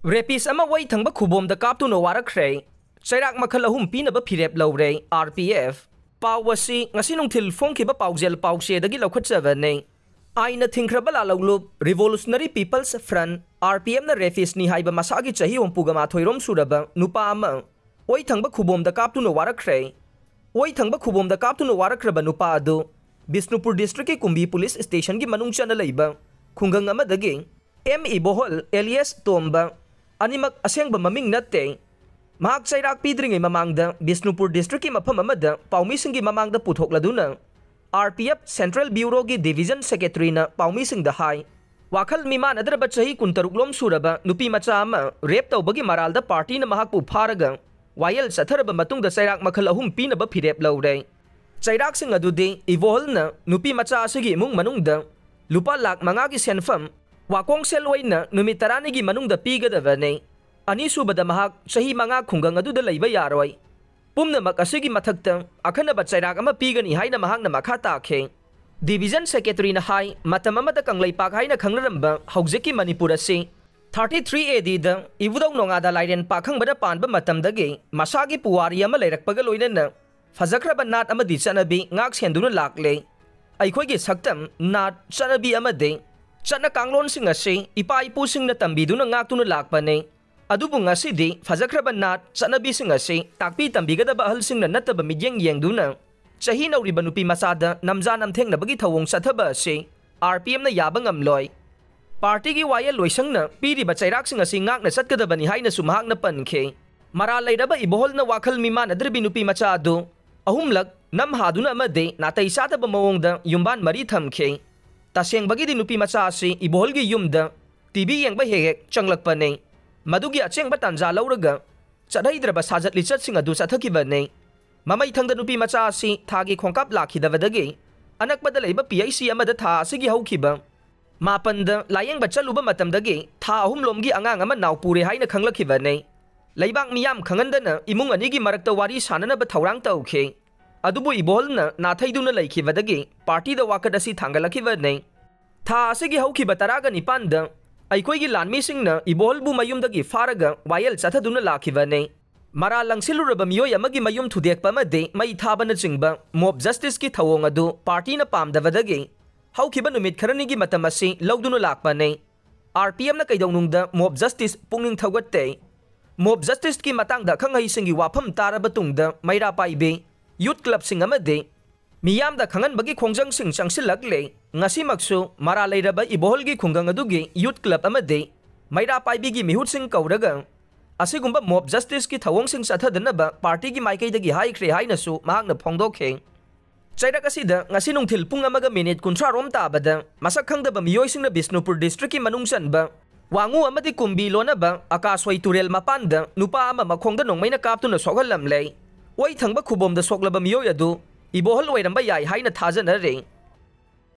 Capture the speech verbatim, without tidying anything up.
ꯔꯦꯄꯤꯁ ꯑꯃ ꯋꯥꯏꯊꯪꯕ ꯈꯨꯕꯣꯝꯗ ꯀꯥꯞꯇꯨꯅ ꯋꯥꯔꯛꯈ꯭ꯔꯦ꯫ ꯆꯩꯔꯥꯛ ꯃꯈꯜ ꯑꯍꯨꯝ ꯄꯤꯅꯕ ꯐꯤꯔꯦꯞ ꯂꯧꯔꯦ, ꯑꯥꯔ ꯄꯤ ꯑꯦꯐ꯫ ꯄꯥꯎ ꯑꯁꯤ ꯉꯁꯤ ꯅꯨꯡꯊꯤꯜ ꯐꯣꯡꯈꯤꯕ ꯄꯥꯎꯖꯦꯜ ꯄꯥꯎꯆꯦꯗꯒꯤ ꯂꯧꯈꯠꯆꯕꯅꯤ꯫ ꯑꯥꯏꯟꯅ ꯊꯤꯡꯈ꯭ꯔꯕ ꯂꯥꯜꯍꯧꯂꯨꯞ Revolutionary People's Front, R P ꯑꯦꯐꯅ ꯔꯦꯄꯤꯁꯅꯤ ꯍꯥꯏꯕ ꯃꯁꯥꯒꯤ ꯆꯍꯤ ꯍꯨꯝꯐꯨꯒ ꯃꯥꯊꯣꯏ ꯔꯣꯝ ꯁꯨꯔꯕ ꯅꯨꯄꯥ ꯑꯃ ꯋꯥꯏꯊꯪꯕ ꯈꯨꯕꯣꯝꯗ ꯀꯥꯞꯇꯨꯅ ꯋꯥꯔꯛꯈ꯭ꯔꯦ꯫ ꯋꯥꯏꯊꯪꯕ ꯈꯨꯕꯣꯝꯗ ꯀꯥꯞꯇꯨꯅ ꯋꯥꯔꯛꯈ꯭ꯔꯕ ꯅꯨꯄꯥ ꯑꯗꯨ ꯕꯤꯁꯅꯨꯄꯨꯔ ꯗꯤꯁꯇ꯭ꯔꯤꯛꯀꯤ ꯀꯨꯝꯕꯤ ꯄꯨꯂꯤꯁ ꯁ꯭ꯇꯦꯁꯟꯒꯤ ꯃꯅꯨꯡ ꯆꯟꯅ ꯂꯩꯕ ꯈꯨꯡꯒꯪ ꯑꯃꯗꯒꯤ ꯑꯦꯝ ꯏꯕꯣꯍꯜ alias ꯇꯣꯝꯕ, ꯑꯅꯤꯃꯛ ꯑꯁꯦꯡꯕ ꯃꯃꯤꯡ ꯅꯠꯇꯦ, ꯃꯍꯥꯛ ꯆꯩꯔꯥꯛ ꯄꯤꯗ꯭ꯔꯤꯉꯩ ꯃꯃꯥꯡꯗ ꯕꯤꯁꯅꯨꯄꯨꯔ ꯗꯤꯁꯇ꯭ꯔꯤꯛꯀꯤ ꯃꯐꯝ ꯑꯃꯗ ꯄꯥꯎꯃꯤꯁꯤꯡꯒꯤ ꯃꯃꯥꯡꯗ ꯄꯨꯊꯣꯛꯂꯗꯨꯅ ꯑꯥꯔ ꯄꯤ ꯑꯦꯐ Central Bureauꯒꯤ Division Secretaryꯅ ꯄꯥꯎꯃꯤꯁꯤꯡꯗ ꯍꯥꯏ, ꯋꯥꯈꯜ ꯃꯤꯃꯥꯟꯅꯗ꯭ꯔꯕ ꯆꯍꯤ ꯀꯨꯟꯇꯔꯨꯛ ꯂꯣꯝ ꯁꯨꯔꯕ ꯅꯨꯄꯤ ꯃꯆꯥ ꯑꯃ ꯔꯦꯞ ꯇꯧꯕꯒꯤ ꯃꯔꯥꯜꯗ ꯄꯥꯔꯇꯤꯅ ꯃꯍꯥꯛꯄꯨ ꯐꯥꯔꯒ ꯋꯥꯌꯦꯜ ꯆꯠꯊꯔꯕ ꯃꯇꯨꯡꯗ ꯆꯩꯔꯥꯛ ꯃꯈꯜ ꯑꯍꯨꯝ ꯄꯤꯅꯕ ꯐꯤꯔꯦꯞ ꯂꯧꯔꯦ꯫ ꯆꯩꯔꯥꯛꯁꯤꯡ ꯑꯗꯨꯗꯤ ꯏꯕꯣꯍꯜꯅ ꯅꯨꯄꯤ ꯃꯆꯥ ꯑꯁꯤꯒꯤ ꯏꯃꯨꯡ ꯃꯅꯨꯡꯗ ꯂꯨꯄꯥ ꯂꯥꯈ ꯃꯉꯥꯒꯤ ꯁꯦꯟꯐꯝ ꯋꯥꯀꯣꯡꯁꯦꯜ ꯑꯣꯏꯅ ꯅꯨꯃꯤꯠ ꯇꯔꯥꯅꯤꯒꯤ ꯃꯅꯨꯡꯗ ꯄꯤꯒꯗꯕꯅꯤ꯫ ꯑꯅꯤꯁꯨꯕꯗ, ꯃꯍꯥꯛ ꯆꯍꯤ ꯃꯉꯥ ꯈꯨꯡꯒꯪ ꯑꯗꯨꯗ ꯂꯩꯕ ꯌꯥꯔꯣꯏ꯫ ꯄꯨꯝꯅꯃꯛ ꯑꯁꯤꯒꯤ ꯃꯊꯛꯇ ꯑꯈꯟꯅꯕ ꯆꯩꯔꯥꯛ ꯑꯃ ꯄꯤꯒꯅꯤ ꯍꯥꯏꯅ ꯃꯍꯥꯛꯅ ꯃꯈꯥ ꯇꯥꯈꯤ꯫ Division Secretaryꯅ ꯍꯥꯏ, ꯃꯇꯝ ꯑꯃꯗ ꯀꯪꯂꯩꯄꯥꯛ ꯍꯥꯏꯅ ꯈꯪꯅꯔꯝꯕ ꯍꯧꯖꯤꯛꯀꯤ ꯃꯅꯤꯄꯨꯔ ꯑꯁꯤ thirty three A Dꯗ ꯏꯕꯨꯙꯧ ꯅꯣꯡꯉꯥꯗ ꯂꯥꯏꯔꯦꯟ ꯄꯥꯈꯪꯕꯅ ꯄꯥꯟꯕ ꯃꯇꯝꯗꯒꯤ ꯃꯁꯥꯒꯤ ꯄꯨꯋꯥꯔꯤ ꯑꯃ ꯂꯩꯔꯛꯄꯒ ꯂꯣꯏꯅꯅ ꯐꯖꯈ꯭ꯔꯕ ꯅꯥꯠ ꯑꯃꯗꯤ ꯆꯠꯅꯕꯤ ꯉꯥꯛ ꯁꯦꯟꯗꯨꯅ ꯂꯥꯛꯂꯦ꯫ ꯑꯩꯈꯣꯏꯒꯤ ꯁꯛꯇꯝ, ꯅꯥꯠ, ꯆꯠꯅꯕꯤ ꯑꯃꯗꯤ ꯆꯠꯅ ꯀꯥꯡꯂꯣꯟꯁꯤꯡ ꯑꯁꯤ ꯏꯄꯥ ꯏꯄꯨꯁꯤꯡꯅ ꯇꯝꯕꯤꯗꯨꯅ ꯉꯥꯛꯇꯨꯅ ꯂꯥꯛꯄꯅꯤ꯫ ꯑꯗꯨꯕꯨ ꯉꯁꯤꯗꯤ ꯐꯖꯈ꯭ꯔꯕ ꯅꯥꯠ, ꯆꯠꯅꯕꯤꯁꯤꯡ ꯑꯁꯤ ꯇꯥꯛꯄꯤ ꯇꯝꯕꯤꯒꯗꯕ ꯑꯍꯜꯁꯤꯡꯅ ꯅꯠꯇꯕ ꯃꯤꯠꯌꯦꯡ ꯌꯦꯡꯗꯨꯅ ꯆꯍꯤ ꯅꯧꯔꯤꯕ ꯅꯨꯄꯤ ꯃꯆꯥꯗ ꯅꯝꯖꯥ ꯅꯝꯊꯦꯡꯅꯕꯒꯤ ꯊꯧꯑꯣꯡ ꯆꯠꯊꯕ ꯑꯁꯤ ꯑꯥꯔ ꯄꯤ ꯑꯦꯝꯅ ꯌꯥꯕ ꯉꯝꯂꯣꯏ꯫ ꯄꯥꯔꯇꯤꯒꯤ ꯋꯥꯌꯦꯜ ꯂꯣꯏꯁꯪꯅ ꯄꯤꯔꯤꯕ ꯆꯩꯔꯥꯛꯁꯤꯡ ꯑꯁꯤ ꯉꯥꯛꯅ ꯆꯠꯀꯗꯕꯅꯤ ꯍꯥꯏꯅꯁꯨ ꯃꯍꯥꯛꯅ ꯄꯟꯈꯤ꯫ ꯃꯔꯥꯜ ꯂꯩꯔꯕ ꯏꯕꯣꯍꯜꯅ ꯋꯥꯈꯜ ꯃꯤꯃꯥꯟꯅꯗ꯭ꯔꯕꯤ ꯅꯨꯄꯤ ꯃꯆꯥ ꯑꯗꯨ ꯑꯍꯨꯝꯂꯛ ꯅꯝꯍꯥꯗꯨꯅ ꯑꯃꯗꯤ ꯅꯥꯇꯩ ꯆꯥꯗꯕ ꯃꯑꯣꯡꯗ ꯌꯨꯝꯕꯥꯟ ꯃꯔꯤ ꯊꯝꯈꯤ꯫ ꯇꯁꯦꯡꯕꯒꯤꯗꯤ ꯅꯨꯄꯤ ꯃꯆꯥ ꯑꯁꯤ ꯏꯕꯣꯍꯜꯒꯤ ꯌꯨꯝꯗ ꯇꯤ ꯚꯤ ꯌꯦꯡꯕ ꯍꯦꯛ ꯍꯦꯛ ꯆꯪꯂꯛꯄꯅꯤ꯫ ꯃꯗꯨꯒꯤ ꯑꯆꯦꯡꯕ ꯇꯥꯟꯖꯥ ꯂꯧꯔꯒ ꯆꯠꯍꯩꯗ꯭ꯔꯕ ꯁꯥꯖꯠ ꯂꯤꯆꯠꯁꯤꯡ ꯑꯗꯨ ꯆꯠꯊꯈꯤꯕꯅꯤ꯫ ꯃꯃꯩꯊꯪꯗ ꯅꯨꯄꯤ ꯃꯆꯥ ꯑꯁꯤ ꯊꯥꯒꯤ ꯈꯣꯡꯀꯥꯞ ꯂꯥꯛꯈꯤꯗꯕꯗꯒꯤ ꯑꯅꯛꯄꯗ ꯂꯩꯕ ꯄꯤ ꯑꯩꯆ ꯁꯤ ꯑꯃꯗ ꯊꯥ ꯑꯁꯤꯒꯤ ꯍꯧꯈꯤꯕ ꯃꯥꯄꯟꯗ ꯂꯥꯌꯦꯡꯕ ꯆꯠꯂꯨꯕ ꯃꯇꯝꯗꯒꯤ ꯊꯥ ꯑꯍꯨꯝꯂꯣꯝꯒꯤ ꯑꯉꯥꯡ ꯑꯃ ꯅꯥꯎ ꯄꯨꯔꯦ ꯍꯥꯏꯅ ꯈꯪꯂꯛꯈꯤꯕꯅꯤ꯫ ꯂꯩꯕꯥꯛ ꯃꯤꯌꯥꯝ ꯈꯪꯍꯟꯗꯅ ꯏꯃꯨꯡ ꯑꯅꯤꯒꯤ ꯃꯔꯛꯇ ꯋꯥꯔꯤ ꯁꯥꯅꯅꯕ ꯊꯧꯔꯥꯡ ꯇꯧꯈꯤ꯫ ꯑꯗꯨꯕꯨ ꯏꯕꯣꯍꯜꯅ ꯅꯥꯊꯩꯗꯨꯅ ꯂꯩꯈꯤꯕꯗꯒꯤ ꯄꯥꯔꯇꯤꯗ ꯋꯥꯀꯠ ꯑꯁꯤ ꯊꯥꯡꯒꯠꯂꯛꯈꯤꯕꯅꯤ꯫ ꯊꯥ ꯑꯁꯤꯒꯤ ꯍꯧꯈꯤꯕ ꯇꯔꯥꯒ ꯅꯤꯄꯥꯟꯗ ꯑꯩꯈꯣꯏꯒꯤ ꯂꯥꯟꯃꯤꯁꯤꯡꯅ ꯏꯕꯣꯍꯜꯕꯨ ꯃꯌꯨꯝꯗꯒꯤ ꯐꯥꯔꯒ ꯋꯥꯌꯦꯜ ꯆꯠꯊꯗꯨꯅ ꯂꯥꯛꯈꯤꯕꯅꯤ꯫ ꯃꯔꯥꯜ ꯂꯪꯁꯤꯜꯂꯨꯔꯕ ꯃꯤꯑꯣꯏ ꯑꯃꯒꯤ ꯃꯌꯨꯝ ꯊꯨꯗꯦꯛꯄ ꯑꯃꯗꯤ ꯃꯩ ꯊꯥꯕꯅꯆꯤꯡꯕ ꯃꯣꯕ ꯖꯁꯇꯤꯁꯀꯤ ꯊꯧꯑꯣꯡ ꯑꯗꯨ ꯄꯥꯔꯇꯤꯅ ꯄꯥꯝꯗꯕꯗꯒꯤ ꯍꯧꯈꯤꯕ ꯅꯨꯃꯤꯠ ꯈꯔꯅꯤꯒꯤ ꯃꯇꯝ ꯑꯁꯤ ꯂꯧꯗꯨꯅ ꯂꯥꯛꯄꯅꯤ꯫ ꯑꯥꯔ ꯄꯤ ꯑꯦꯝꯅ ꯀꯩꯗꯧꯅꯨꯡꯗ ꯃꯣꯕ ꯖꯁꯇꯤꯁ ꯄꯨꯛꯅꯤꯡ ꯊꯧꯒꯠꯇꯦ꯫ ꯃꯣꯕ ꯖꯁꯇꯤꯁꯀꯤ ꯃꯇꯥꯡꯗ ꯑꯈꯪ ꯑꯍꯩꯁꯤꯡꯒꯤ ꯋꯥꯐꯝ ꯇꯥꯔꯕ ꯇꯨꯡꯗ ꯃꯩꯔꯥ ꯄꯥꯏꯕꯤ, ꯌꯨꯠ ꯀ꯭ꯂꯕꯁꯤꯡ ꯑꯃꯗꯤ ꯃꯤꯌꯥꯝꯗ ꯈꯪꯍꯟꯕꯒꯤ ꯈꯣꯡꯖꯪꯁꯤꯡ ꯆꯪꯁꯤꯜꯂꯛꯂꯦ꯫ ꯉꯁꯤꯃꯛꯁꯨ ꯃꯔꯥꯜ ꯂꯩꯔꯕ ꯏꯕꯣꯍꯜꯒꯤ ꯈꯨꯡꯒꯪ ꯑꯗꯨꯒꯤ ꯌꯨꯠ ꯀ꯭ꯂꯕ ꯑꯃꯗꯤ ꯃꯩꯔꯥ ꯄꯥꯏꯕꯤꯒꯤ ꯃꯤꯍꯨꯠꯁꯤꯡ ꯀꯧꯔꯒ ꯑꯁꯤꯒꯨꯝꯕ ꯃꯣꯕ ꯖꯁꯇꯤꯁꯀꯤ ꯊꯧꯑꯣꯡꯁꯤꯡ ꯆꯠꯊꯗꯅꯕ ꯄꯥꯔꯇꯤꯒꯤ ꯃꯥꯏꯀꯩꯗꯒꯤ ꯍꯥꯏꯈ꯭ꯔꯦ ꯍꯥꯏꯅꯁꯨ ꯃꯍꯥꯛꯅ ꯐꯣꯡꯗꯣꯛꯈꯤ꯫ ꯆꯩꯔꯛ ꯑꯁꯤꯗ ꯉꯁꯤ ꯅꯨꯡꯊꯤꯜ ꯄꯨꯡ ꯑꯃꯒ ꯃꯤꯅꯤꯠ ꯀꯨꯟꯊ꯭ꯔꯥ ꯔꯣꯝ ꯇꯥꯕꯗ ꯃꯁꯛ ꯈꯪꯗꯕ ꯃꯤꯑꯣꯏꯁꯤꯡꯅ ꯕꯤꯁꯅꯨꯄꯨꯔ ꯗꯤꯁꯇ꯭ꯔꯤꯛꯀꯤ ꯃꯅꯨꯡ ꯆꯟꯕ ꯋꯥꯉꯨ ꯑꯃꯗꯤ ꯀꯨꯝꯕꯤ ꯂꯣꯟꯅꯕ ꯑꯀꯥꯁꯋꯥꯏ ꯇꯨꯔꯦꯜ ꯃꯄꯥꯟꯗ ꯅꯨꯄꯥ ꯑꯃ ꯃꯈꯣꯡꯗ ꯅꯣꯡꯃꯩꯅ ꯀꯥꯞꯇꯨꯅ ꯁꯣꯛꯍꯜꯂꯝꯂꯦ꯫ ꯑꯣꯏ ꯊꯪꯕ ꯈꯨꯕꯣꯝꯗ ꯁꯣꯛꯂꯕ ꯃꯤꯑꯣꯏ ꯑꯗꯨ ꯏꯕꯣꯍꯜ ꯑꯣꯏꯔꯝꯕ ꯌꯥꯏ ꯍꯥꯏꯅ ꯊꯥꯖꯅꯔꯤ꯫